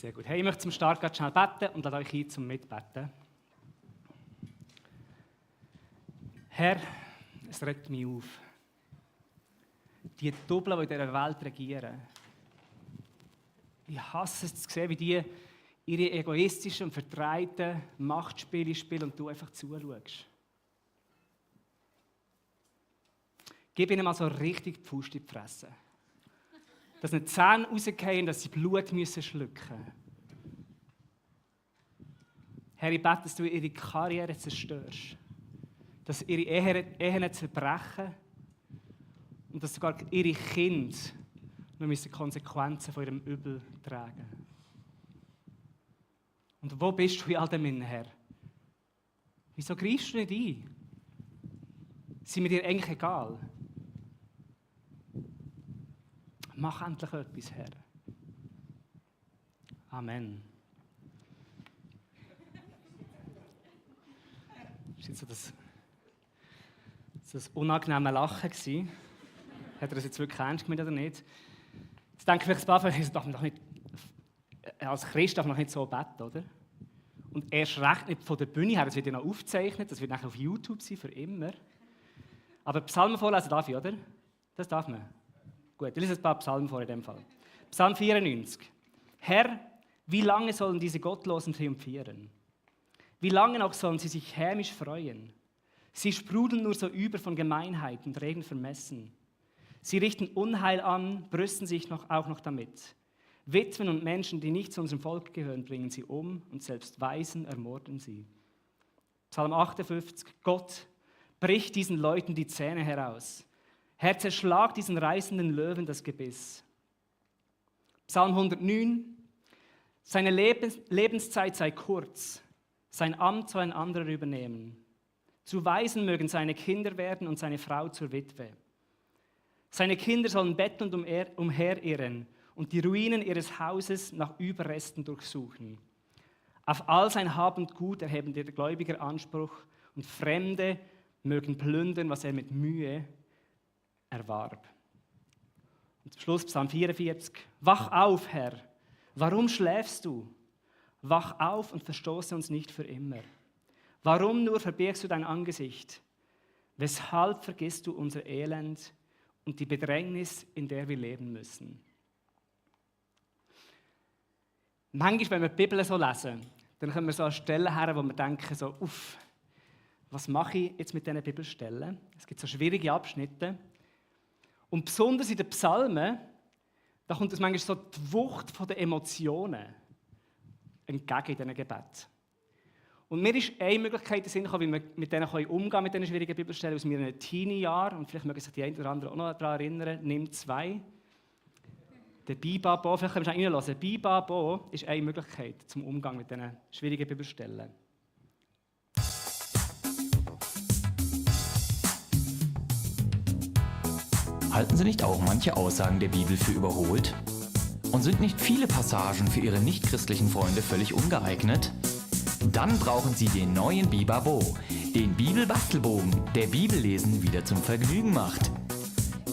Sehr gut. Hey, ich möchte zum Start ganz schnell beten und lade euch ein zum Mitbeten. Herr, es regt mich auf. Die Doppel, die in dieser Welt regieren. Ich hasse es zu sehen, wie die ihre egoistischen und verdrehten Machtspiele spielen und du einfach zuschaust. Gib ihnen mal so richtig die Faust in die Fresse. Dass nicht die Zähne rausgehen, dass sie Blut müssen schlucken. Herr, ich bete, dass du ihre Karriere zerstörst. Dass ihre Ehen zerbrechen und dass sogar ihre Kinder noch die Konsequenzen von ihrem Übel tragen. Und wo bist du in all dem, Herr? Wieso greifst du nicht ein? Sind mir dir eigentlich egal? Mach endlich etwas, Herr. Amen. Das war jetzt so das unangenehme Lachen. Hat er das jetzt wirklich ernst gemeint oder nicht? Jetzt denke ich vielleicht ein paar von darf man doch nicht, als Christ darf man doch nicht so beten, oder? Und erst recht nicht von der Bühne her, das wird ja noch aufgezeichnet, das wird nachher auf YouTube sein, für immer. Aber Psalmen vorlesen darf ich, oder? Das darf man. Gut, ich lese ein paar Psalmen vor in dem Fall. Psalm 94. Herr, wie lange sollen diese Gottlosen triumphieren? Wie lange noch sollen sie sich hämisch freuen? Sie sprudeln nur so über von Gemeinheit und reden vermessen. Sie richten Unheil an, brüsten sich auch noch damit. Witwen und Menschen, die nicht zu unserem Volk gehören, bringen sie um und selbst Waisen ermorden sie. Psalm 58. Gott, brich diesen Leuten die Zähne heraus. Herr, zerschlag diesen reißenden Löwen das Gebiss. Psalm 109. Seine Lebenszeit sei kurz, sein Amt soll ein anderer übernehmen. Zu Waisen mögen seine Kinder werden und seine Frau zur Witwe. Seine Kinder sollen bettelnd umherirren und die Ruinen ihres Hauses nach Überresten durchsuchen. Auf all sein Hab und Gut erheben der Gläubiger Anspruch und Fremde mögen plündern, was er mit Mühe erwarb. Und zum Schluss Psalm 44. Wach auf, Herr, warum schläfst du? Wach auf und verstoße uns nicht für immer. Warum nur verbirgst du dein Angesicht? Weshalb vergisst du unser Elend und die Bedrängnis, in der wir leben müssen? Manchmal, wenn wir die Bibel so lesen, dann kommen wir so an Stellen her, wo wir denken, so, was mache ich jetzt mit diesen Bibelstellen? Es gibt so schwierige Abschnitte. Und besonders in den Psalmen, da kommt es manchmal so die Wucht der Emotionen entgegen in diesen Gebeten. Und mir ist eine Möglichkeit in den Sinn gekommen, wie wir mit denen umgehen können, mit diesen schwierigen Bibelstellen aus meinen Teenie-Jahren. Und vielleicht mögen sich die einen oder anderen auch noch daran erinnern. Nimm 2. Der Bibabo, vielleicht können wir es reinhören. Bibabo ist eine Möglichkeit zum Umgang mit diesen schwierigen Bibelstellen. Halten Sie nicht auch manche Aussagen der Bibel für überholt? Und sind nicht viele Passagen für Ihre nichtchristlichen Freunde völlig ungeeignet? Dann brauchen Sie den neuen Bibabo, den Bibelbastelbogen, der Bibellesen wieder zum Vergnügen macht.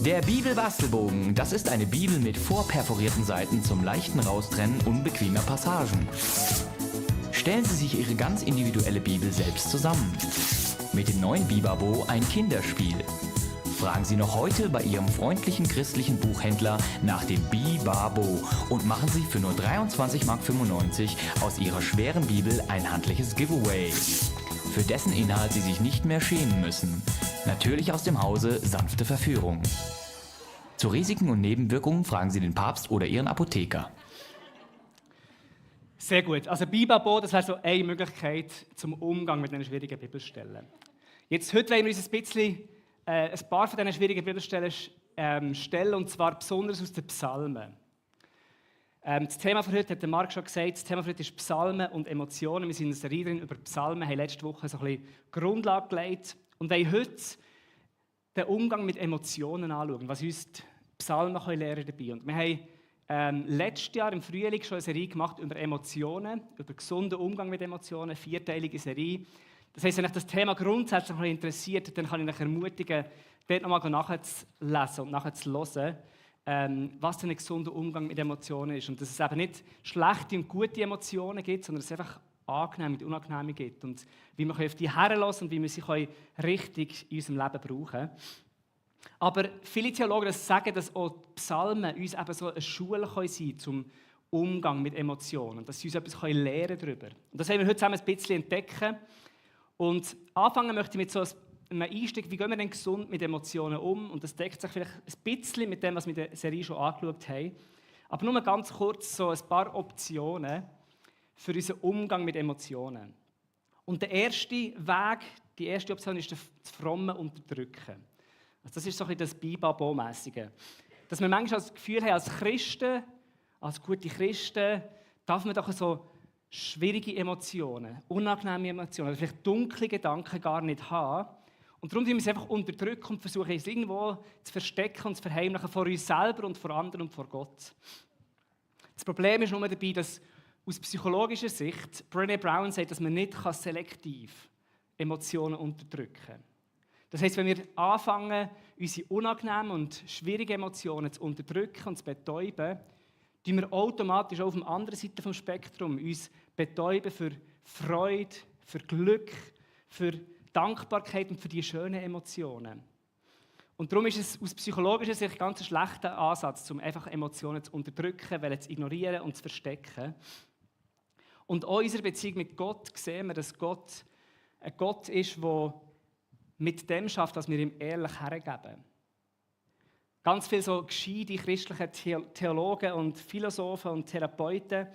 Der Bibelbastelbogen, das ist eine Bibel mit vorperforierten Seiten zum leichten Raustrennen unbequemer Passagen. Stellen Sie sich Ihre ganz individuelle Bibel selbst zusammen. Mit dem neuen Bibabo ein Kinderspiel. Fragen Sie noch heute bei Ihrem freundlichen christlichen Buchhändler nach dem Bibabo und machen Sie für nur 23,95 Mark aus Ihrer schweren Bibel ein handliches Giveaway, für dessen Inhalt Sie sich nicht mehr schämen müssen. Natürlich aus dem Hause Sanfte Verführung. Zu Risiken und Nebenwirkungen fragen Sie den Papst oder Ihren Apotheker. Sehr gut. Also Bibabo, das wäre so eine Möglichkeit zum Umgang mit diesen schwierigen Bibelstellen. Heute wollen wir uns ein bisschen ein paar von diesen schwierigen Bibelstellen stellen, und zwar besonders aus den Psalmen. Das Thema von heute, hat der Marc schon gesagt, das Thema von heute ist Psalmen und Emotionen. Wir sind in einer Serie drin über Psalmen, haben letzte Woche so ein bisschen Grundlage gelegt und wollen heute den Umgang mit Emotionen anschauen, was uns die Psalmen lernen dabei. Und wir haben letztes Jahr im Frühling schon eine Serie gemacht über Emotionen, über gesunden Umgang mit Emotionen, 4-teilige Serie. Das heisst, wenn euch das Thema grundsätzlich interessiert, dann kann ich euch ermutigen, dort nochmal nachzulesen und nachzuhören. was denn ein gesunder Umgang mit Emotionen ist. Und dass es eben nicht schlechte und gute Emotionen gibt, sondern dass es einfach angenehme und unangenehme gibt. Und wie wir auf die herlassen und wie wir sie richtig in unserem Leben brauchen können. Aber viele Theologen sagen, dass auch die Psalmen uns eben so eine Schule sein können zum Umgang mit Emotionen. Dass sie uns etwas lernen darüber. Und das wollen wir heute zusammen ein bisschen entdecken. Und anfangen möchte ich mit so einem Einstieg, wie gehen wir denn gesund mit Emotionen um? Und das deckt sich vielleicht ein bisschen mit dem, was wir in der Serie schon angeschaut haben. Aber nur ganz kurz so ein paar Optionen für unseren Umgang mit Emotionen. Und der erste Weg, die erste Option ist das fromme Unterdrücken. Also das ist so ein bisschen das Bibabo-mässige. Dass wir manchmal das Gefühl haben, als Christen, als gute Christen, darf man doch so schwierige Emotionen, unangenehme Emotionen, oder vielleicht dunkle Gedanken gar nicht haben. Und darum müssen wir es einfach unterdrücken und versuchen, es irgendwo zu verstecken und zu verheimlichen vor uns selber und vor anderen und vor Gott. Das Problem ist nur dabei, dass aus psychologischer Sicht Brené Brown sagt, dass man nicht selektiv Emotionen unterdrücken kann. Das heisst, wenn wir anfangen, unsere unangenehmen und schwierigen Emotionen zu unterdrücken und zu betäuben, tun wir automatisch auch auf der anderen Seite des Spektrums uns betäuben für Freude, für Glück, für Dankbarkeit und für die schönen Emotionen. Und darum ist es aus psychologischer Sicht ganz ein schlechter Ansatz, um einfach Emotionen zu unterdrücken, zu ignorieren und zu verstecken. Und auch in unserer Beziehung mit Gott sehen wir, dass Gott ein Gott ist, der mit dem schafft, was wir ihm ehrlich hergeben. Ganz viele so gescheite christliche Theologen und Philosophen und Therapeuten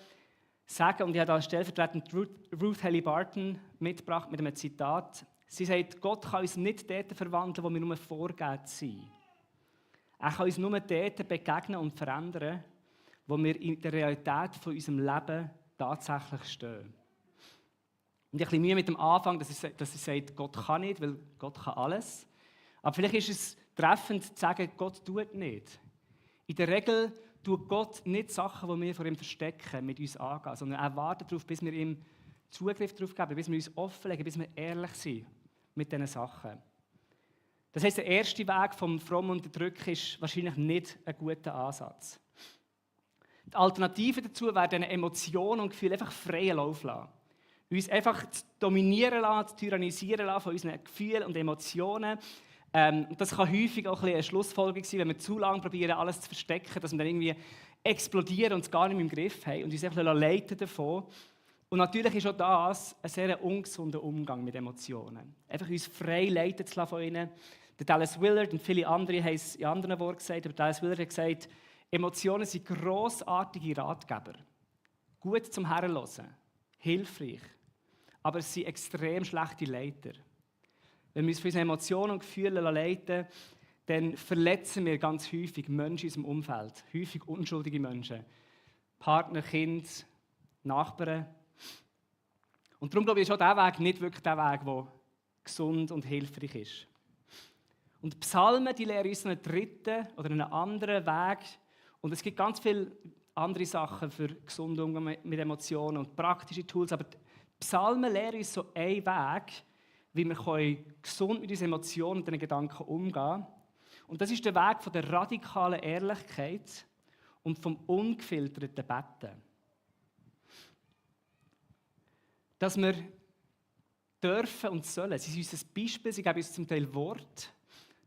sagen, und ich habe da stellvertretend Ruth Haley Barton mitgebracht mit einem Zitat, sie sagt, Gott kann uns nicht dort verwandeln, wo wir nur vorgegeben sind. Er kann uns nur dort begegnen und verändern, wo wir in der Realität von unserem Leben tatsächlich stehen. Und ich habe ein bisschen Mühe mit dem Anfang, dass sie sagt, Gott kann nicht, weil Gott kann alles. Aber vielleicht ist es treffend zu sagen, Gott tut nicht. In der Regel tut Gott nicht Sachen, die wir vor ihm verstecken, mit uns angehen, sondern er wartet darauf, bis wir ihm Zugriff darauf geben, bis wir uns offenlegen, bis wir ehrlich sind mit diesen Sachen. Das heisst, der erste Weg vom frommen Unterdrücken ist wahrscheinlich nicht ein guter Ansatz. Die Alternative dazu wäre, diese Emotionen und Gefühle einfach freien Lauf lassen. Uns einfach zu dominieren lassen, zu tyrannisieren lassen von unseren Gefühlen und Emotionen. Das kann häufig auch eine Schlussfolgerung sein, wenn wir zu lange probieren, alles zu verstecken, dass wir dann irgendwie explodieren und es gar nicht mehr im Griff haben und uns einfach leiten davon. Und natürlich ist auch das ein sehr ungesunder Umgang mit Emotionen. Einfach uns frei leiten zu lassen von ihnen. Der Dallas Willard und viele andere haben es in anderen Worten gesagt, aber Dallas Willard hat gesagt, Emotionen sind grossartige Ratgeber. Gut zum Herrenhören, hilfreich, aber es sind extrem schlechte Leiter. Wenn wir uns von unseren Emotionen und Gefühlen leiten, dann verletzen wir ganz häufig Menschen in unserem Umfeld. Häufig unschuldige Menschen. Partner, Kinder, Nachbarn. Und darum glaube ich, ist auch dieser Weg nicht wirklich der Weg, der gesund und hilfreich ist. Und die Psalmen, die lehren uns einen dritten oder einen anderen Weg. Und es gibt ganz viele andere Sachen für gesunden Umgang mit Emotionen und praktische Tools. Aber die Psalmen lehren uns so einen Weg, wie wir gesund mit unseren Emotionen und den Gedanken umgehen können. Und das ist der Weg von der radikalen Ehrlichkeit und vom ungefilterten Betten. Dass wir dürfen und sollen, sie sind uns ein Beispiel, sie geben uns zum Teil Wort,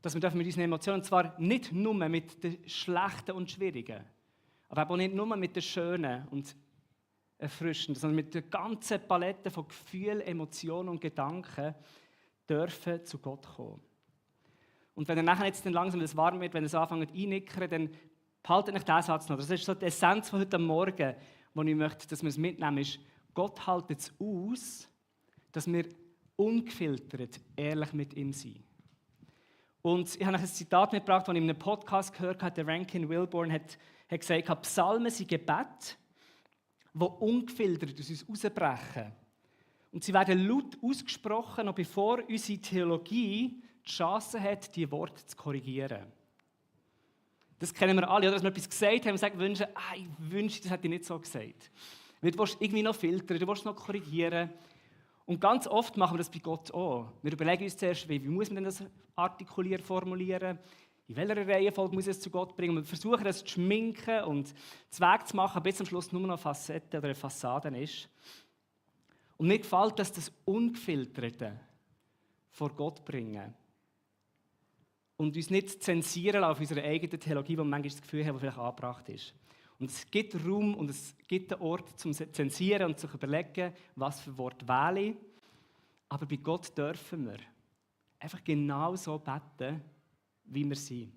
dass wir mit unseren Emotionen, und zwar nicht nur mit den schlechten und schwierigen, aber auch nicht nur mit den schönen und erfrischenden, sondern mit der ganzen Palette von Gefühlen, Emotionen und Gedanken dürfen zu Gott kommen. Und wenn er nachher jetzt dann langsam das warm wird, wenn es anfängt einnickern, dann behaltet euch diesen Satz noch. Das ist so die Essenz von heute Morgen, wo ich möchte, dass wir es mitnehmen, ist, Gott hält es aus, dass wir ungefiltert ehrlich mit ihm sind. Und ich habe ein Zitat mitgebracht, das ich in einem Podcast gehört habe, der Rankin Wilbourne hat gesagt, Psalmen sind Gebete, die ungefiltert aus uns herausbrechen. Und sie werden laut ausgesprochen, noch bevor unsere Theologie die Chance hat, diese Worte zu korrigieren. Das kennen wir alle, oder? Dass wir etwas gesagt haben und sagen, ich wünsche, das hätte ich nicht so gesagt. Weil du willst irgendwie noch filtern, du willst noch korrigieren. Und ganz oft machen wir das bei Gott auch. Wir überlegen uns zuerst, wie muss man denn das artikulieren, formulieren. in welcher Reihenfolge muss ich es zu Gott bringen. Und wir versuchen es zu schminken und zu Weg zu machen, bis am Schluss nur noch eine Facette oder eine Fassade ist. Und mir gefällt das Ungefilterte vor Gott bringen. Und uns nicht zensieren auf unserer eigenen Theologie, wo wir manchmal das Gefühl haben, die vielleicht angebracht ist. Und es gibt Raum und es gibt einen Ort zum Zensieren und zu überlegen, was für Wort wähle ich. Aber bei Gott dürfen wir einfach genau so beten, wie wir sind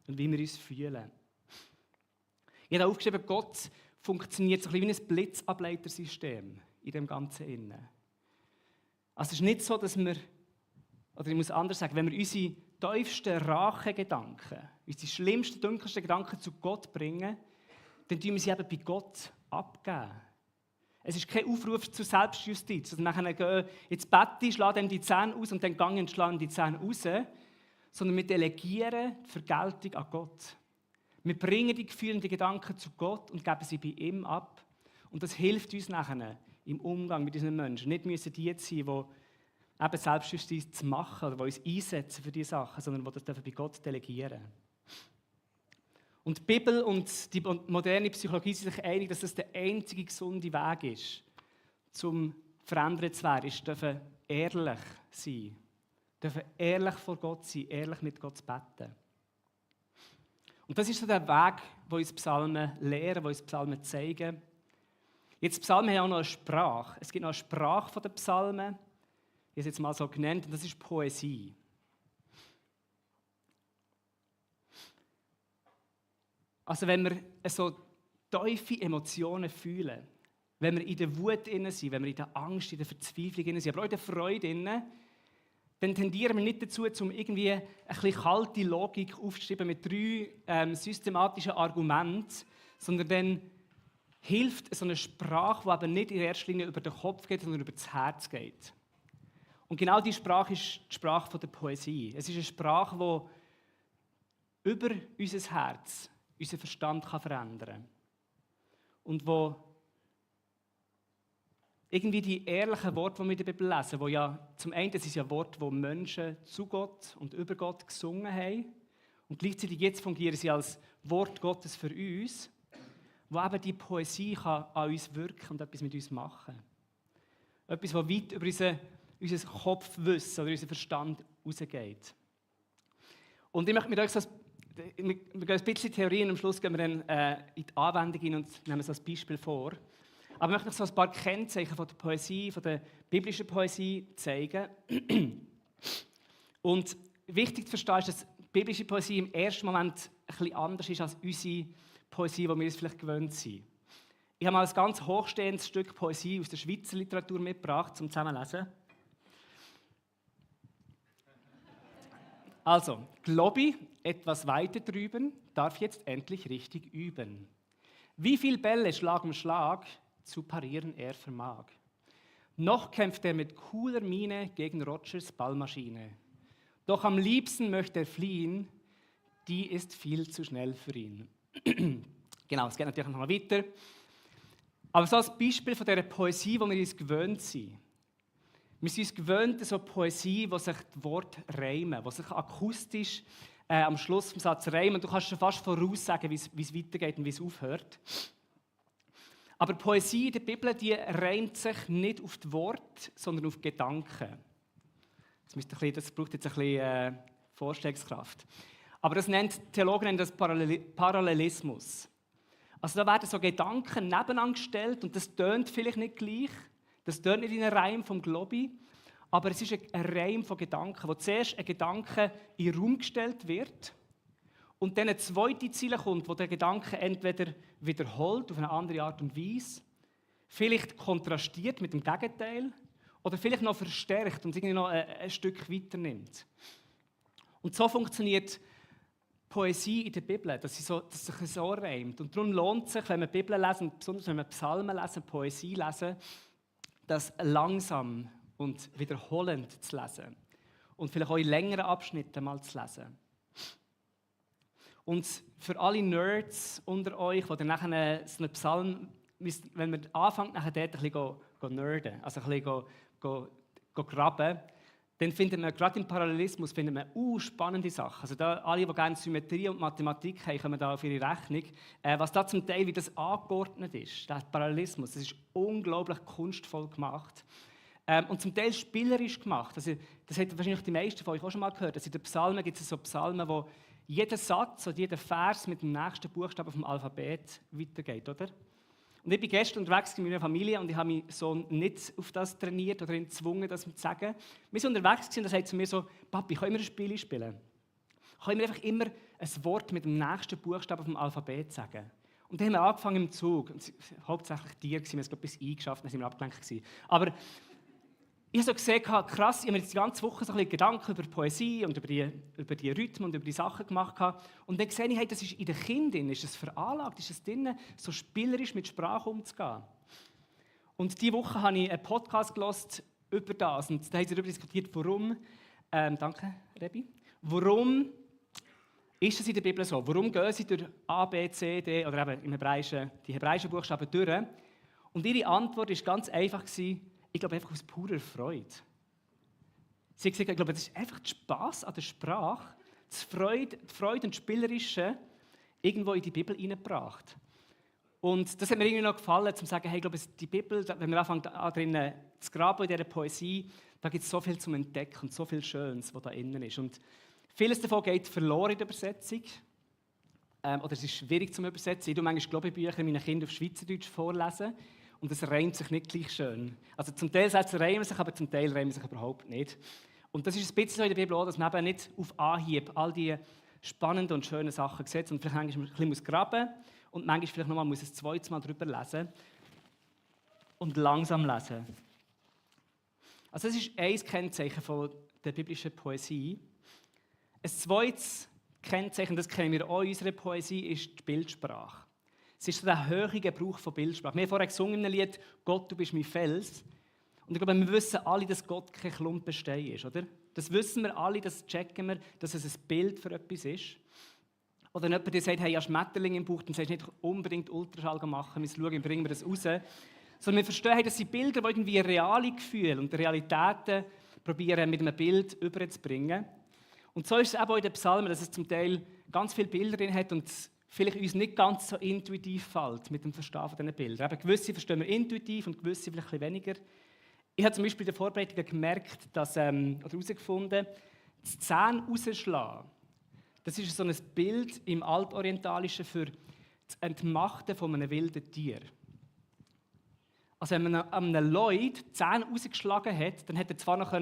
und wie wir uns fühlen. Ich habe aufgeschrieben, Gott funktioniert so ein bisschen wie ein Blitzableitersystem in dem Ganzen Innen. Also es ist nicht so, dass wir, oder ich muss anders sagen, wenn wir unsere tiefsten Rachegedanken, unsere schlimmsten, dunkelsten Gedanken zu Gott bringen, dann tun wir sie eben bei Gott abgeben. Es ist kein Aufruf zur Selbstjustiz. Also nachher gehen ins Bett, schlagen ihm die Zähne aus und dann gehen und schlagen die Zähne raus, sondern wir delegieren die Vergeltung an Gott. Wir bringen die Gefühle und die Gedanken zu Gott und geben sie bei ihm ab. Und das hilft uns nachher im Umgang mit diesen Menschen. Nicht müssen die jetzt sein, die eben Selbstjustiz machen oder die uns einsetzen für diese Sachen, sondern die das bei Gott delegieren. Und die Bibel und die moderne Psychologie sind sich einig, dass das der einzige gesunde Weg ist, zum verändert zu werden, ist, dürfen ehrlich sein. Dürfen ehrlich vor Gott sein, ehrlich mit Gott beten. Und das ist so der Weg, den uns Psalmen lehren, den uns Psalmen zeigen. Jetzt, Psalmen haben auch noch eine Sprache. Es gibt noch eine Sprache der Psalmen. Ich habe es jetzt mal so genannt, und das ist Poesie. Also wenn wir so tiefe Emotionen fühlen, wenn wir in der Wut sind, wenn wir in der Angst, in der Verzweiflung sind, aber auch in der Freude, dann tendieren wir nicht dazu, um irgendwie eine bisschen kalte Logik aufzuschreiben mit 3 systematischen Argumenten, sondern dann hilft so eine Sprache, die aber nicht in erster Linie über den Kopf geht, sondern über das Herz geht. Und genau diese Sprache ist die Sprache der Poesie. Es ist eine Sprache, die über unser Herz, unseren Verstand verändern kann. Und wo irgendwie die ehrlichen Worte, die wir in der Bibel lesen, wo ja zum einen, das ist ja Worte, die Menschen zu Gott und über Gott gesungen haben, und gleichzeitig jetzt fungieren sie als Wort Gottes für uns, wo eben die Poesie kann an uns wirken und etwas mit uns machen. Etwas, das weit über unser Kopfwissen oder unseren Verstand rausgeht. Und ich möchte mit euch wir gehen ein bisschen Theorie und am Schluss gehen wir dann in die Anwendung hin und nehmen so ein Beispiel vor. Aber ich möchte euch so ein paar Kennzeichen von der Poesie, von der biblischen Poesie zeigen. Und wichtig zu verstehen ist, dass biblische Poesie im ersten Moment ein bisschen anders ist als unsere Poesie, die wir uns vielleicht gewöhnt sind. Ich habe mal ein ganz hochstehendes Stück Poesie aus der Schweizer Literatur mitgebracht, zum Zusammenlesen. Also, Globi, etwas weiter drüben, darf jetzt endlich richtig üben. Wie viel Bälle Schlag um Schlag zu parieren er vermag. Noch kämpft er mit cooler Miene gegen Rogers Ballmaschine. Doch am liebsten möchte er fliehen, die ist viel zu schnell für ihn. Genau, es geht natürlich noch mal weiter. Aber so als Beispiel von dieser Poesie, die wir uns gewöhnt sind. Wir sind uns gewöhnt, so Poesie, wo sich die Worte reimen, wo sich akustisch am Schluss des Satzes reimen. Du kannst schon fast voraussagen, wie es weitergeht und wie es aufhört. Aber Poesie in der Bibel, die reimt sich nicht auf die Worte, sondern auf Gedanken. Das braucht jetzt ein bisschen Vorstellungskraft. Aber Theologen nennen das Parallelismus. Also da werden so Gedanken nebeneinander gestellt und das tönt vielleicht nicht gleich. Das tönt nicht in einem Reim vom Globi, aber es ist ein Reim von Gedanken, wo zuerst ein Gedanke in den Raum gestellt wird und dann eine zweite Zeile kommt, wo der Gedanke entweder wiederholt auf eine andere Art und Weise, vielleicht kontrastiert mit dem Gegenteil oder vielleicht noch verstärkt und irgendwie noch ein Stück weiter nimmt. Und so funktioniert Poesie in der Bibel, dass sich so reimt. Und darum lohnt es sich, wenn wir die Bibel lesen, besonders wenn wir Psalmen lesen, Poesie lesen, das langsam und wiederholend zu lesen. Und vielleicht auch in längeren Abschnitten mal zu lesen. Und für alle Nerds unter euch, die dann nachher so einen Psalm, wenn man anfängt, nachher dort ein bisschen nerden, also ein bisschen graben, dann findet man gerade im Parallelismus spannende Sachen. Also da, alle, die gerne Symmetrie und Mathematik haben, kommen da auf ihre Rechnung. Was da zum Teil, wie das angeordnet ist, der Parallelismus, das ist unglaublich kunstvoll gemacht. Und zum Teil spielerisch gemacht. Also, das haben wahrscheinlich die meisten von euch auch schon mal gehört. Also in den Psalmen gibt es so Psalmen, wo jeder Satz oder jeder Vers mit dem nächsten Buchstaben vom Alphabet weitergeht, oder? Und ich bin gestern unterwegs mit meiner Familie und ich habe meinen Sohn nicht auf das trainiert oder ihn gezwungen, das zu sagen. Wir sind unterwegs und er sagt zu mir so: Papi, können wir ein Spiel spielen? Können wir einfach immer ein Wort mit dem nächsten Buchstaben vom Alphabet sagen? Und dann haben wir angefangen im Zug. Und hauptsächlich Tiere, wir haben es bis eingeschafft, dann sind wir abgelenkt gewesen. Aber ich habe so gesehen, krass, ich habe mir jetzt die ganze Woche so ein bisschen Gedanken über Poesie und über die Rhythmen und über die Sachen gemacht. Und dann sehe ich, hey, das ist in den Kindern, ist es veranlagt, ist es drin, so spielerisch mit Sprache umzugehen. Und diese Woche habe ich einen Podcast gehört über das. Und da haben sie darüber diskutiert, warum, danke, Rebi, warum ist es in der Bibel so? Warum gehen sie durch A, B, C, D oder eben im Hebräischen, die hebräischen Buchstaben durch? Und ihre Antwort war ganz einfach: Ich glaube, einfach aus purer Freude. Sie hat gesagt, ich glaube, das ist einfach der Spass an der Sprache, die Freude und das Spielerische irgendwo in die Bibel hineingebracht. Und das hat mir irgendwie noch gefallen, zu sagen, hey, ich glaube, die Bibel, wenn wir anfangen, drinnen zu graben in dieser Poesie, da gibt es so viel zum Entdecken und so viel Schönes, was da innen ist. Und vieles davon geht verloren in der Übersetzung. Oder es ist schwierig zum Übersetzen. Ich tue manchmal Globebücher meinen Kindern auf Schweizerdeutsch vorlesen. Und es reimt sich nicht gleich schön. Also zum Teil Sätze reimen sich, aber zum Teil reimen sich überhaupt nicht. Und das ist ein bisschen so in der Bibel auch, dass man eben nicht auf Anhieb all die spannenden und schönen Sachen sieht und vielleicht manchmal ein bisschen graben muss und manchmal vielleicht noch mal ein zweites Mal drüber lesen und langsam lesen. Also das ist ein Kennzeichen von der biblischen Poesie. Ein zweites Kennzeichen, das kennen wir auch in unserer Poesie, ist die Bildsprache. Es ist so der hohe Gebrauch von Bildsprache. Wir haben vorher gesungen in einem Lied, Gott, du bist mein Fels. Und ich glaube, wir wissen alle, dass Gott kein Klumpenstein ist, oder? Das wissen wir alle, das checken wir, dass es ein Bild für etwas ist. Oder wenn jemand dir sagt, hey, ich habe Schmetterlinge im Bauch, dann sagst du nicht unbedingt Ultraschall machen, wir schauen, bringen wir das raus. Sondern wir verstehen, hey, das sind Bilder, die irgendwie reale Gefühle und Realitäten probieren mit einem Bild überzubringen. Und so ist es eben auch in den Psalmen, dass es zum Teil ganz viele Bilder drin hat und vielleicht uns nicht ganz so intuitiv fällt mit dem Verstehen von diesen Bildern. Aber gewisse verstehen wir intuitiv und gewisse vielleicht ein bisschen weniger. Ich habe zum Beispiel in der Vorbereitung gemerkt, oder herausgefunden, das Zähne rausschlagen, das ist so ein Bild im Altorientalischen für das Entmachten von einem wilden Tier. Also wenn man einem Leut die Zähne rausgeschlagen hat, dann hätte er zwar noch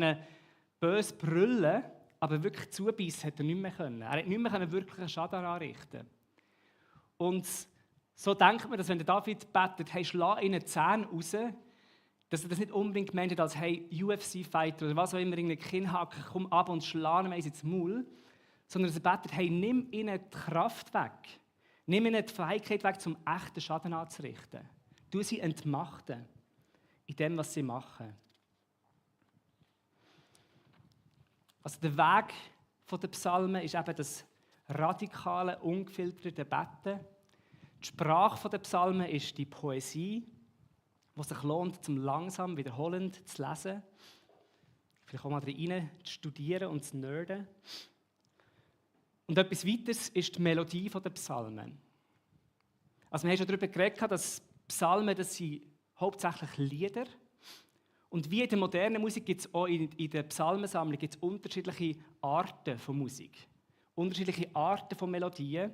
böse brüllen, aber wirklich zubeissen hätte er nicht mehr können. Er hätte nicht mehr wirklich einen Schaden anrichten. Und so denkt man, dass wenn der David betet, hey, schlag ihnen die Zähne raus, dass er das nicht unbedingt gemeint hat als hey, UFC-Fighter oder was auch immer, irgendein Kinnhaken, komm ab und schlag ihm ins Maul, sondern dass er betet, hey, nimm ihnen die Kraft weg, nimm ihnen die Fähigkeit weg, zum echten Schaden anzurichten. Du sie entmachten in dem, was sie machen. Also der Weg der Psalmen ist eben das radikale, ungefilterte Beten. Die Sprache der Psalmen ist die Poesie, die sich lohnt, zum langsam, wiederholend zu lesen. Vielleicht auch mal rein zu studieren und zu nerden. Und etwas weiteres ist die Melodie der Psalmen. Also wir haben schon darüber geredet, dass Psalmen, das sind hauptsächlich Lieder. Und wie in der modernen Musik gibt es auch in der Psalmensammlung gibt's unterschiedliche Arten von Musik. Unterschiedliche Arten von Melodien.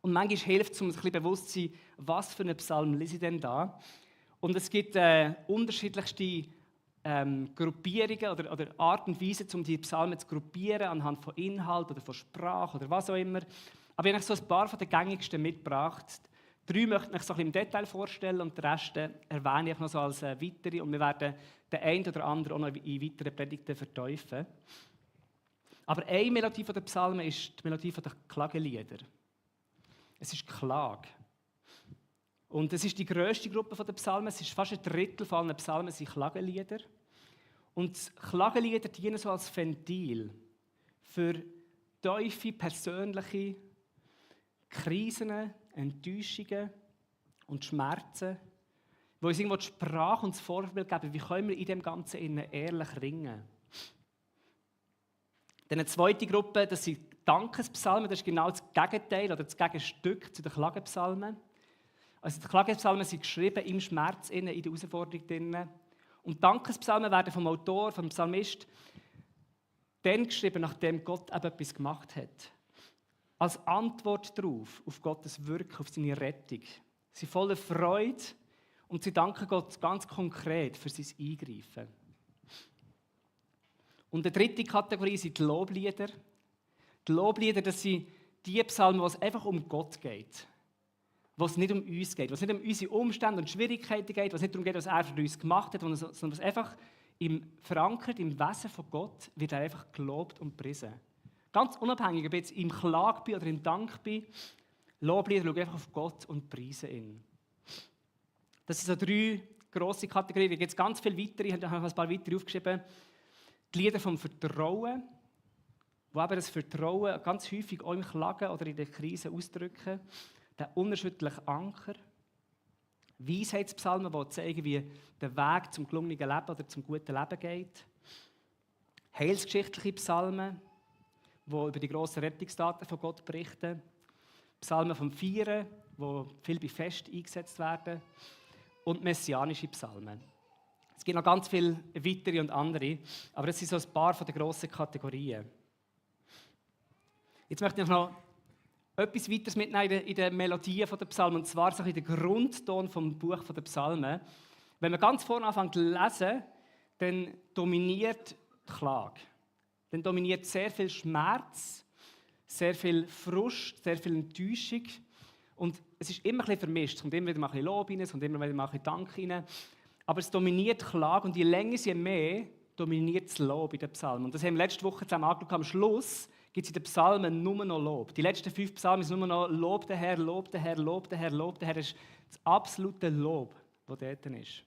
Und manchmal hilft es, um sich ein bisschen bewusst zu sein, was für einen Psalm lese ich denn da. Und es gibt unterschiedlichste Gruppierungen oder Art und Weise, um die Psalmen zu gruppieren, anhand von Inhalt oder von Sprache oder was auch immer. Aber ich habe so ein paar von den gängigsten mitgebracht. 3 möchte ich euch so ein bisschen im Detail vorstellen und den Rest erwähne ich noch so als weitere. Und wir werden den einen oder anderen auch noch in weiteren Predigten vertiefen. Aber eine Melodie der Psalmen ist die Melodie der Klagelieder. Es ist Klage. Und es ist die grösste Gruppe der Psalmen. Es ist fast ein Drittel von allen Psalmen sind Klagelieder. Und Klagelieder dienen so als Ventil für tiefe, persönliche Krisen, Enttäuschungen und Schmerzen, die uns irgendwo die Sprache und das Vorbild geben, wie können wir in dem Ganzen ehrlich ringen. Dann eine zweite Gruppe, das sind Dankespsalmen, das ist genau das Gegenteil oder das Gegenstück zu den Klagepsalmen. Also die Klagepsalmen sind geschrieben im Schmerz, in der Herausforderung drin. Und Dankespsalmen werden vom Autor, vom Psalmist, dann geschrieben, nachdem Gott eben etwas gemacht hat. Als Antwort darauf, auf Gottes Wirken, auf seine Rettung. Sie sind voller Freude und sie danken Gott ganz konkret für sein Eingreifen. Und die dritte Kategorie sind die Loblieder. Die Loblieder, das sind die Psalmen, wo es einfach um Gott geht. Wo es nicht um uns geht, wo es nicht um unsere Umstände und Schwierigkeiten geht, wo es nicht darum geht, was er für uns gemacht hat, sondern was einfach verankert im Wesen von Gott, wird er einfach gelobt und gepriesen. Ganz unabhängig, ob ich jetzt im Klag bin oder im Dank bin, Loblieder schauen einfach auf Gott und preisen ihn. Das sind so 3 grosse Kategorien. Da gibt es ganz viele weitere, ich habe ein paar weitere aufgeschrieben. Die Lieder vom Vertrauen, wo eben das Vertrauen ganz häufig auch im Klagen oder in der Krise ausdrücken. Der unerschütterliche Anker. Weisheitspsalmen, die zeigen, wie der Weg zum gelungenen Leben oder zum guten Leben geht. Heilsgeschichtliche Psalmen, die über die grossen Rettungsdaten von Gott berichten. Psalmen vom Feiern, die viel bei Fest eingesetzt werden. Und messianische Psalmen. Es gibt noch ganz viele weitere und andere, aber das sind so ein paar von den grossen Kategorien. Jetzt möchte ich noch etwas weiteres mitnehmen in den Melodien der Psalmen, und zwar so in den Grundton vom Buch der Psalmen. Wenn man ganz vorne anfängt zu lesen, dann dominiert die Klage. Dann dominiert sehr viel Schmerz, sehr viel Frust, sehr viel Enttäuschung. Und es ist immer ein bisschen vermischt. Es kommt immer wieder mal ein bisschen Lob rein, es kommt immer wieder mal ein bisschen Dank rein. Aber es dominiert die Klage, und je länger, je mehr dominiert das Lob in den Psalmen. Und das haben wir letzte Woche zusammen angeschaut. Am Schluss gibt es in den Psalmen nur noch Lob. Die letzten 5 Psalmen sind nur noch Lob der Herr, Lob der Herr, Lob der Herr, Lob der Herr. Das ist das absolute Lob, das dort ist.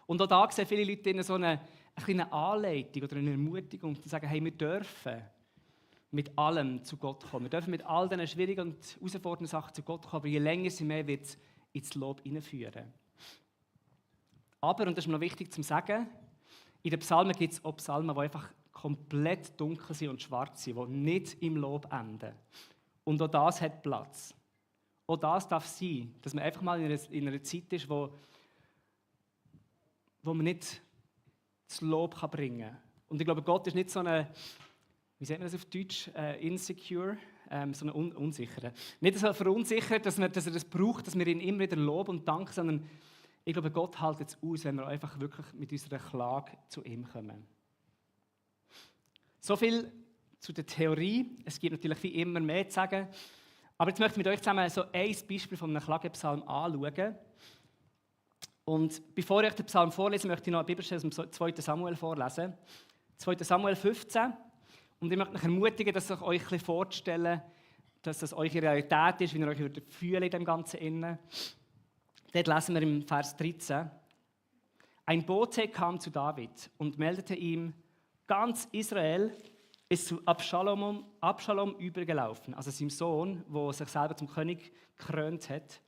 Und auch da sehen viele Leute in so eine kleine Anleitung oder eine Ermutigung, die sagen, hey, wir dürfen mit allem zu Gott kommen. Wir dürfen mit all diesen schwierigen und herausfordernden Sachen zu Gott kommen, aber je länger sie mehr wird es ins Lob hineinführen. Aber, und das ist mir noch wichtig zu sagen, in den Psalmen gibt es auch Psalmen, die einfach komplett dunkel sind und schwarz sind, die nicht im Lob enden. Und auch das hat Platz. Auch das darf sein, dass man einfach mal in einer Zeit ist, wo man nicht das Lob bringen kann. Und ich glaube, Gott ist nicht so eine, wie sagt man das auf Deutsch, insecure, so eine unsichere. Nicht so verunsichert, dass er das braucht, dass wir ihn immer wieder loben und danken, sondern ich glaube, Gott hält es aus, wenn wir einfach wirklich mit unserer Klage zu ihm kommen. So viel zu der Theorie. Es gibt natürlich wie immer mehr zu sagen. Aber jetzt möchte ich mit euch zusammen so ein Beispiel von einem Klagepsalm anschauen. Und bevor ich den Psalm vorlese, möchte ich noch eine Bibelstelle aus dem 2. Samuel vorlesen. 2. Samuel 15. Und ich möchte euch ermutigen, dass euch ein bisschen vorzustellen, dass das eure Realität ist, wie ihr euch fühlt in dem Ganzen innen. Dort lesen wir im Vers 13. Ein Bote kam zu David und meldete ihm, ganz Israel ist zu Abschalom übergelaufen, also seinem Sohn, der sich selber zum König gekrönt hat.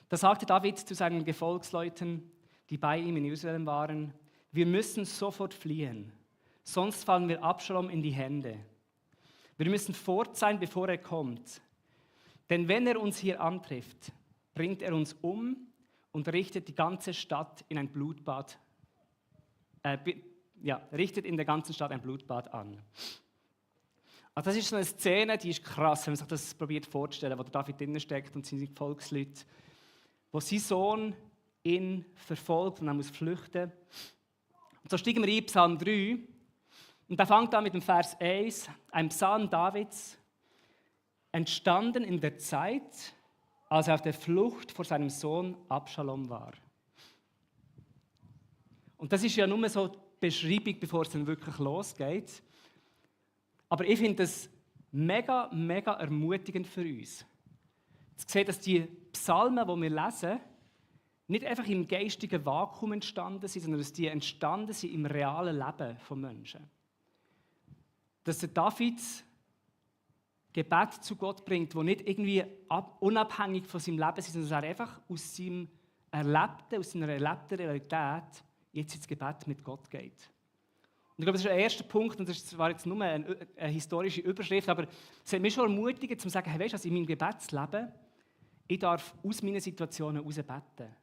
Da sagte David zu seinen Gefolgsleuten, die bei ihm in Jerusalem waren, wir müssen sofort fliehen, sonst fallen wir Abschalom in die Hände. Wir müssen fort sein, bevor er kommt. Denn wenn er uns hier antrifft, bringt er uns um und richtet die ganze Stadt in ein Blutbad, richtet in der ganzen Stadt ein Blutbad an. Also das ist so eine Szene, die ist krass, wenn man sich das probiert vorzustellen, wo der David drinnen steckt und seine Volksleute, wo sein Sohn ihn verfolgt und er muss flüchten. Und so steigen wir ein, Psalm 3, und da fängt an mit dem Vers 1, ein Psalm Davids, entstanden in der Zeit, als er auf der Flucht vor seinem Sohn Abschalom war. Und das ist ja nur so die Beschreibung, bevor es dann wirklich losgeht. Aber ich finde das mega, mega ermutigend für uns. Zu sehen, dass die Psalmen, die wir lesen, nicht einfach im geistigen Vakuum entstanden sind, sondern dass die entstanden sind im realen Leben von Menschen. Dass der David Gebet zu Gott bringt, wo nicht irgendwie unabhängig von seinem Leben ist, sondern dass er einfach aus seiner erlebten Realität jetzt ins Gebet mit Gott geht. ich glaube, das ist der erste Punkt, und das ist zwar jetzt nur eine historische Überschrift, aber es hat mich schon ermutigt, zu sagen, hey, weißt du was, in meinem Gebetsleben, ich darf aus meinen Situationen heraus beten.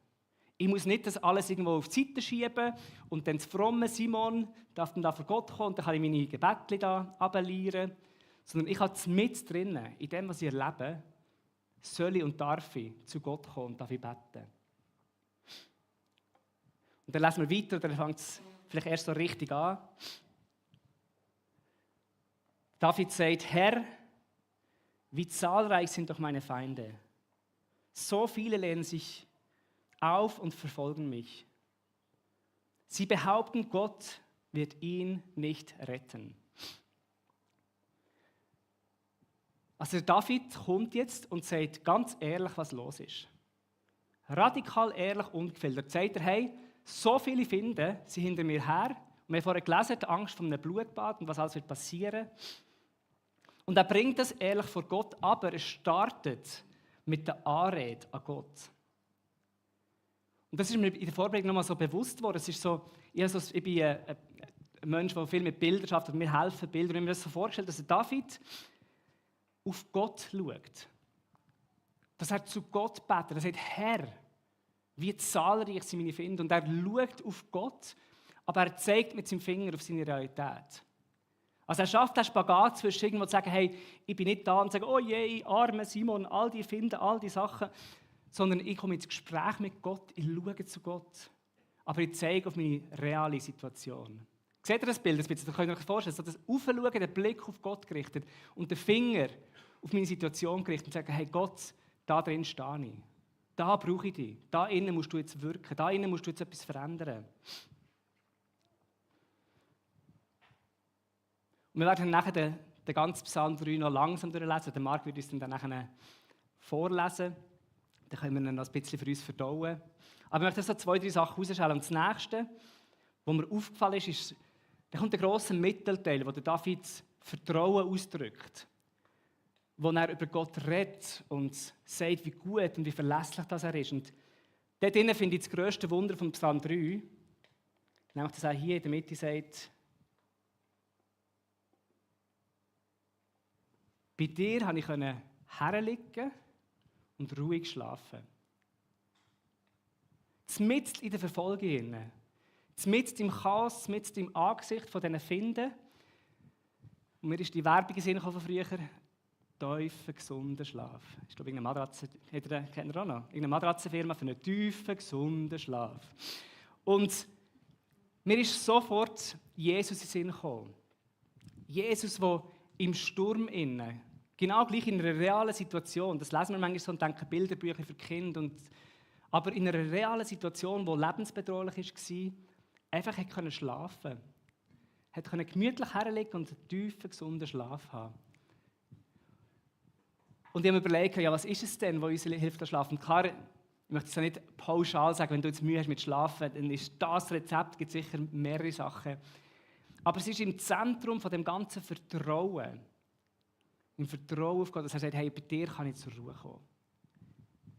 Ich muss nicht das alles irgendwo auf die Seite schieben und dann das fromme Simon darf dann da vor Gott kommen und dann kann ich meine Gebetchen da abelieren, sondern ich habe mit drinnen, in dem, was ich erlebe, soll ich und darf ich zu Gott kommen und darf ich beten. Und dann lesen wir weiter, dann fängt es vielleicht erst so richtig an. David sagt, Herr, wie zahlreich sind doch meine Feinde. So viele lehnen sich auf und verfolgen mich. Sie behaupten, Gott wird ihn nicht retten. Also David kommt jetzt und sagt ganz ehrlich, was los ist. Radikal ehrlich, ungefiltert. Sagt er, hey, so viele finden, sie hinter mir her. Und wir haben vorher gelesen, die Angst vor einem Blutbad und was alles wird passieren. Und er bringt das ehrlich vor Gott, aber er startet mit der Anrede an Gott. Und das ist mir in der Vorbereitung nochmal so bewusst worden. Es ist so, ich bin ein Mensch, der viel mit Bildern arbeitet und mir helfen Bilder. Und ich habe mir das so vorgestellt, dass David auf Gott schaut. Dass er zu Gott betet. Er sagt, Herr, wie zahlreich sind meine Feinde. Und er schaut auf Gott, aber er zeigt mit seinem Finger auf seine Realität. Also er schafft den Spagat zwischen irgendwo zu sagen, hey, ich bin nicht da und sagen, oh je, arme Simon, all die finden, all die Sachen. Sondern ich komme ins Gespräch mit Gott, ich schaue zu Gott. Aber ich zeige auf meine reale Situation. Seht ihr das Bild? Das könnt ihr euch vorstellen, so das Aufschauen, den Blick auf Gott gerichtet und den Finger auf meine Situation gerichtet und sagen, hey Gott, da drin stehe ich. Da brauche ich dich. Da innen musst du jetzt wirken. Da innen musst du jetzt etwas verändern. Und wir werden nachher den ganzen Psalm 3 noch langsam durchlesen. Der Marc wird uns dann nachher vorlesen. Dann können wir ihn noch ein bisschen für uns verdauen. Aber ich möchte so 2, 3 Sachen herausstellen. Und das Nächste, was mir aufgefallen ist, da kommt ein grosser Mittelteil, wo der David Vertrauen ausdrückt. Wo er über Gott redet und sagt, wie gut und wie verlässlich das er ist. Und dort drinnen finde ich das grösste Wunder vom Psalm 3. Nämlich, dass er hier in der Mitte sagt, bei dir konnte ich herliegen und ruhig schlafen. Mitten in der Verfolgung, mitten im Chaos, mitten im Angesicht von diesen Finden. Und mir ist die Werbung in den Sinn von früher, tiefen, gesunden Schlaf. Ich glaube, irgendeine Matratze, kennt ihr auch noch? Irgendeine Matratzenfirma für einen tiefen, gesunden Schlaf. Und mir ist sofort Jesus in den Sinn gekommen. Jesus, der im Sturm innen, genau gleich in einer realen Situation, das lesen wir manchmal so und denken Bilderbücher für Kinder, aber in einer realen Situation, die lebensbedrohlich war, einfach hat schlafen konnte. Hat gemütlich herlegen und einen tiefen, gesunden Schlaf haben. Und ich habe mir überlegt, ja, was ist es denn, was uns hilft, das Schlafen? Und klar, ich möchte es ja nicht pauschal sagen, wenn du jetzt Mühe hast mit Schlafen, dann ist das Rezept, es gibt sicher mehrere Sachen. Aber es ist im Zentrum von dem ganzen Vertrauen. Im Vertrauen auf Gott, dass er sagt, hey, bei dir kann ich zur Ruhe kommen.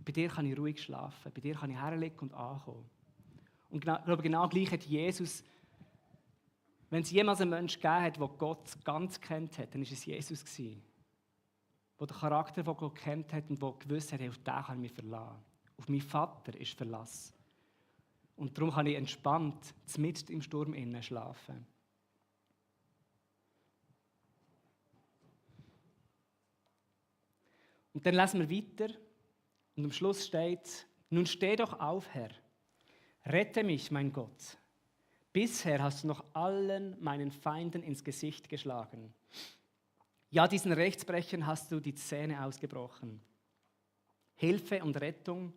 Bei dir kann ich ruhig schlafen. Bei dir kann ich herlegen und ankommen. Und ich glaube, genau gleich hat Jesus, wenn es jemals einen Menschen gegeben hat, der Gott ganz kennt hat, dann war es Jesus gewesen. Der den Charakter von Gott kennt hat und der gewusst hat, hey, auf den kann ich mich verlassen. Auf meinen Vater ist Verlass. Und darum kann ich entspannt mitten im Sturm innen schlafen. Und dann lesen wir weiter und am Schluss steht, nun steh doch auf, Herr, rette mich, mein Gott. Bisher hast du noch allen meinen Feinden ins Gesicht geschlagen. Ja, diesen Rechtsbrechern hast du die Zähne ausgebrochen. Hilfe und Rettung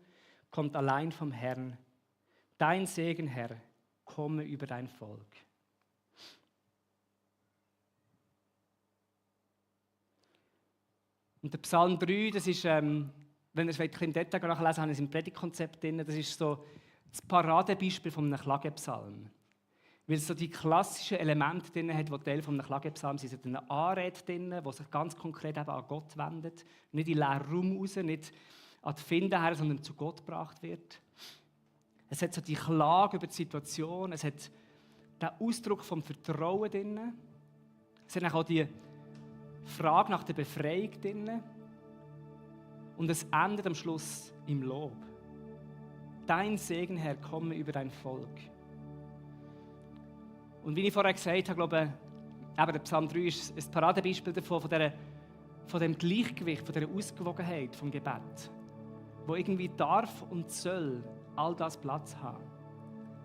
kommt allein vom Herrn. Dein Segen, Herr, komme über dein Volk. Und der Psalm 3, das ist, wenn ihr es im Detail nachlesen habe ich es im Predigtkonzept drin, das ist so das Paradebeispiel von einem Klagepsalm. Weil es so die klassischen Elemente drin hat, die Teil von einem Klagepsalm sind. Es hat eine Anrede drin, die sich ganz konkret eben an Gott wendet. Nicht in den leeren Raum raus, nicht an die Finden her, sondern zu Gott gebracht wird. Es hat so die Klage über die Situation, es hat der Ausdruck vom Vertrauen drin. Es hat auch die Frage nach der Befreiung drin. Und es endet am Schluss im Lob. Dein Segen, Herr, komme über dein Volk. Und wie ich vorher gesagt habe, glaube ich, eben der Psalm 3 ist ein Paradebeispiel davon, von dem Gleichgewicht, von dieser Ausgewogenheit vom Gebet, wo irgendwie darf und soll all das Platz haben.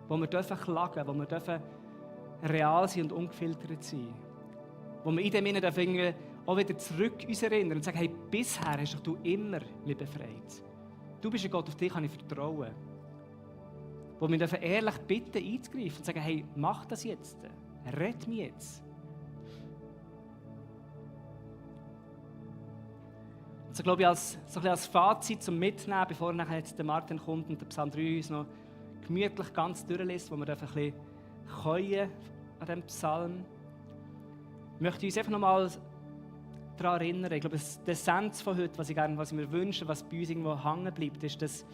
Wo wir dürfen klagen, wo wir dürfen real sein und ungefiltert sein. Wo wir in dem Innen irgendwie auch wieder zurück uns erinnern und sagen, hey, bisher hast du immer mich befreit. Du bist ein Gott, auf dich kann ich vertrauen. Wo wir dürfen ehrlich bitten, einzugreifen und sagen, hey, mach das jetzt. Rett mich jetzt. Und so glaube ich, als Fazit zum Mitnehmen, bevor nachher jetzt der Martin kommt und der Psalm 3 uns noch gemütlich ganz durchliest, wo wir ein bisschen keuen an diesem Psalm, möchte ich uns einfach nochmal daran erinnern. Ich glaube, die Essenz von heute, was ich mir wünsche, was bei uns irgendwo hängen bleibt, ist, dass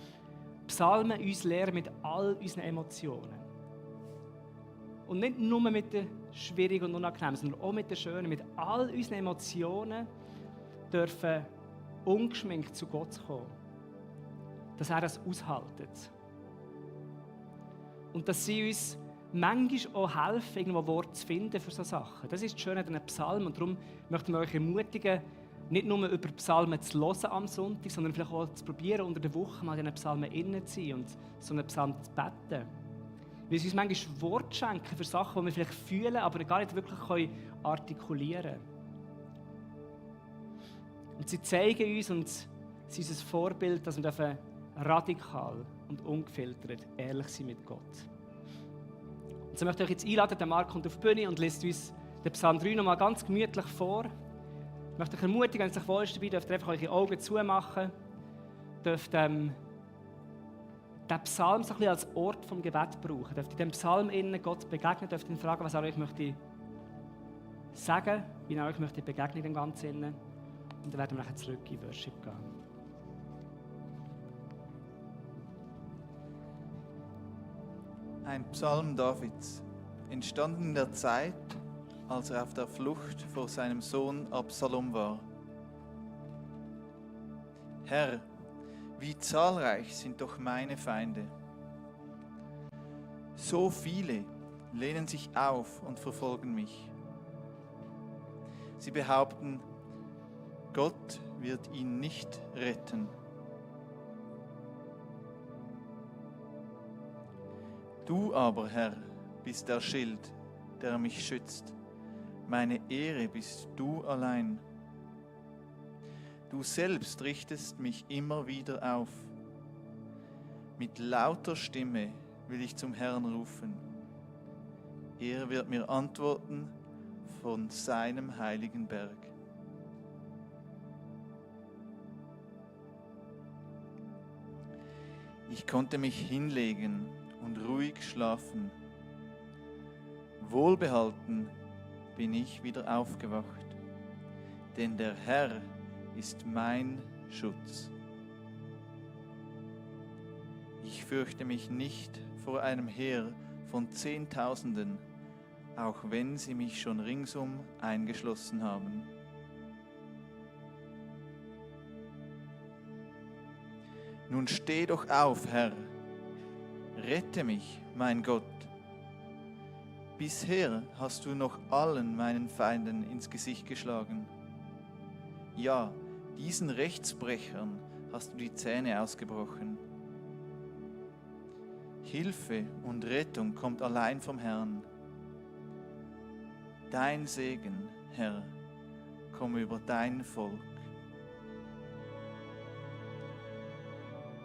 Psalmen uns lehren mit all unseren Emotionen. Und nicht nur mit den schwierigen und unangenehmen, sondern auch mit den schönen. Mit all unseren Emotionen dürfen ungeschminkt zu Gott kommen. Dass er das aushaltet. Und dass sie uns manchmal auch helfen, irgendwo Worte zu finden für solche Sachen. Das ist das Schöne an den Psalmen. Und darum möchten wir euch ermutigen, nicht nur über Psalmen zu hören am Sonntag, sondern vielleicht auch zu probieren, unter der Woche mal in den Psalmen innen zu sein und so einen Psalm zu beten. Weil sie uns manchmal Worte schenken für Sachen, die wir vielleicht fühlen, aber gar nicht wirklich artikulieren können. Und sie zeigen uns und sind unser Vorbild, dass wir radikal und ungefiltert ehrlich sein mit Gott. Und so möchte ich euch jetzt einladen, der Marc kommt auf die Bühne und liest uns den Psalm 3 noch mal ganz gemütlich vor. Ich möchte euch ermutigen, wenn ihr euch wohlst dabei, dürft ihr einfach eure Augen zumachen, dürft den Psalm so ein bisschen als Ort vom Gebet brauchen, dürft in dem Psalm innen Gott begegnen, dürft ihn fragen, was er euch möchte sagen, wie er euch möchte begegnen in dem Ganzen innen. Und dann werden wir nachher zurück in Worship gehen. Ein Psalm Davids, entstanden in der Zeit, als er auf der Flucht vor seinem Sohn Absalom war. Herr, wie zahlreich sind doch meine Feinde. So viele lehnen sich auf und verfolgen mich. Sie behaupten, Gott wird ihn nicht retten. Du aber, Herr, bist der Schild, der mich schützt. Meine Ehre bist du allein. Du selbst richtest mich immer wieder auf. Mit lauter Stimme will ich zum Herrn rufen. Er wird mir antworten von seinem heiligen Berg. Ich konnte mich hinlegen und ruhig schlafen. Wohlbehalten bin ich wieder aufgewacht, denn der Herr ist mein Schutz. Ich fürchte mich nicht vor einem Heer von Zehntausenden, auch wenn sie mich schon ringsum eingeschlossen haben. Nun steh doch auf, Herr, rette mich, mein Gott. Bisher hast du noch allen meinen Feinden ins Gesicht geschlagen. Ja, diesen Rechtsbrechern hast du die Zähne ausgebrochen. Hilfe und Rettung kommt allein vom Herrn. Dein Segen, Herr, komme über dein Volk.